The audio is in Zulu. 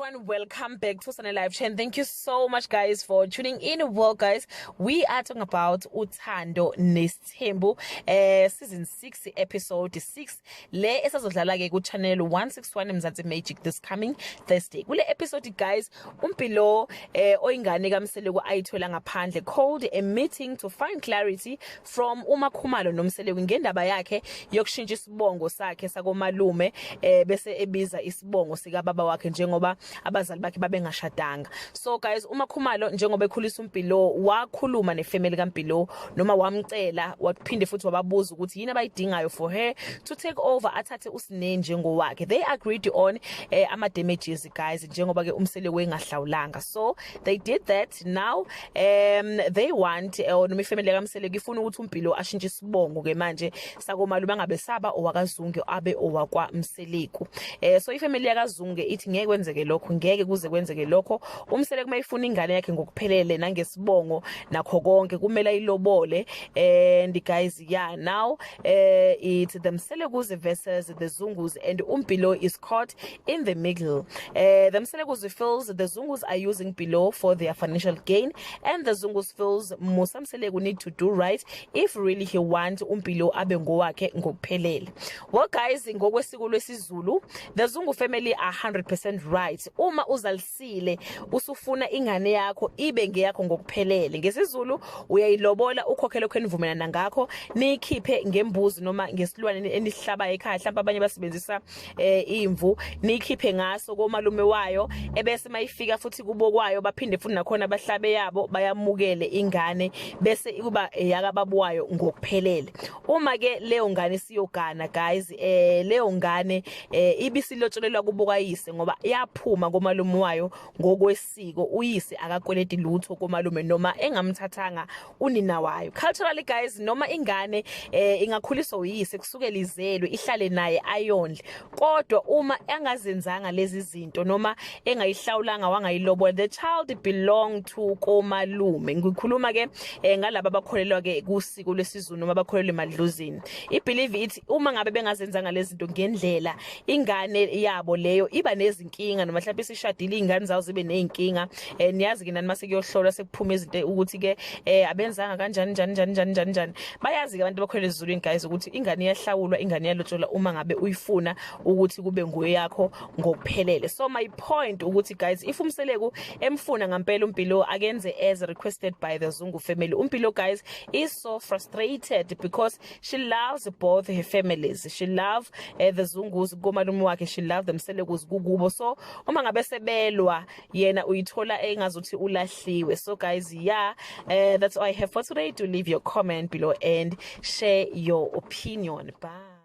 Everyone, welcome back to Sunday Live Chain. Thank you so much, guys, for tuning in. Well, guys, we are talking about Uthando Nesthembu, season 6, episode 6, le esazodlala ke ku channel 161 Mzansi Magic this coming Thursday. Kule episode, guys, uMpilo, oyingane kaMseleku ayithola ngaphandle, called a meeting to find clarity from uMakhumalo noMseleku ngendaba yakhe yokushintsha isibongo sakhe sakomalume, bese ebiza isibongo sika baba wakhe, njengoba abazali bakhe babengashadanga. So guys, uMakhumalo, njengoba ekhulisa uMpilo, wakhuluma nefamily kaMpilo noma wamcela, waphinde futhi wababuza ukuthi yini abayidingayo for her to take over, athathe uSine njengowakhe. They agreed on ama damages, guys, njengoba ke uMseleku engahlawulanga. So they did that. Now they want, noma ifamily kaMseleku ifuna ukuthi uMpilo ashintshe isibongo ke manje sakomalume, angabe saba owakaZungu, abe owakwa Mseleku. So ifamily yakaZungu ithi ngeke kwenzeke lokho, ngeke kuze kwenzeke lokho. UMseleku mayifuna ingane yakhe ngokuphelele nangesibongo nakho konke, kumele ayilobole. And guys, yeah, now it's the Mselekus versus the Zungus, and uMpilo is caught in the middle. The Mselekus feels the Zungus are using Mpilo for their financial gain, and the Zungus feels Musa Mseleku need to do right if really he want uMpilo abe ngowakhe ngokuphelele. Well guys, ngokwesiko lwesiZulu, the Zungu family are 100% right. Uma uzalisile, usufuna ingane yakho ibe ngeyakho ngokuphelele, ngesiZulu uyayilobola, ukhokhele lokho enivumelana ngakho, niyikhiphe ngembuzi noma ngesilwane enihlaba ekhaya. Mhlawumbe abanye basebenzisa imvu, niyikhiphe ngaso komalume wayo, ebese mayifika futhi kubo kwayo, baphinde futhi nakhona bahlabe yabo, bayamukele ingane, bese kuba eyakababa wayo ngokuphelele. Uma ke leyo ngane siyogana, guys, leyo ngane ibisilotsholelwa kubo kayise, ngoba yaphuma komalume wayo. Ngokwesiko uyise akakweleti lutho komalume noma engamthathanga unina wayo. Culturally, guys, noma ingane ingakhuliswa uyise kusukela izelwe, ihlale naye, ayondle, kodwa uma engazenzanga lezi zinto noma engayihlawulanga, wangayilobola, the child belong to komalume. Ngikhuluma ke ngalabo abakholelwa ke kusiko lwesiZulu noma abakholelwa emadlozini. Ibelief ithi uma ngabe bengazenzanga lezi zinto ngendlela, ingane yabo leyo iba nezinkinga, noma mhlawumbe isishadile, izingane zawo zibe nezinkinga. Niyazi ke nani, mase kuyohlolwa sekuphuma izinto ukuthi ke abenzanga kanjani, njani njani njani njani njani. Bayazi ke abantu abakholelwa esiZulwini, guys, ukuthi ingane iyahlawulwa, ingane iyalotsholwa uma ngabe uyifuna ukuthi kube nguye yakho ngokuphelele. So my point ukuthi, guys, if uMseleku emfuna ngempela uMpilo, akenze as requested by the Zungu family. UMpilo, guys, is so frustrated because she loves both her families. She love the Zungus komalume wakhe, she love the Mselekus kukubo. So uma ngabe sebelwa, yena uyithola engazuthi ulahliwe. So guys, yeah, that's all I have for today. To leave your comment below and share your opinion. Bye.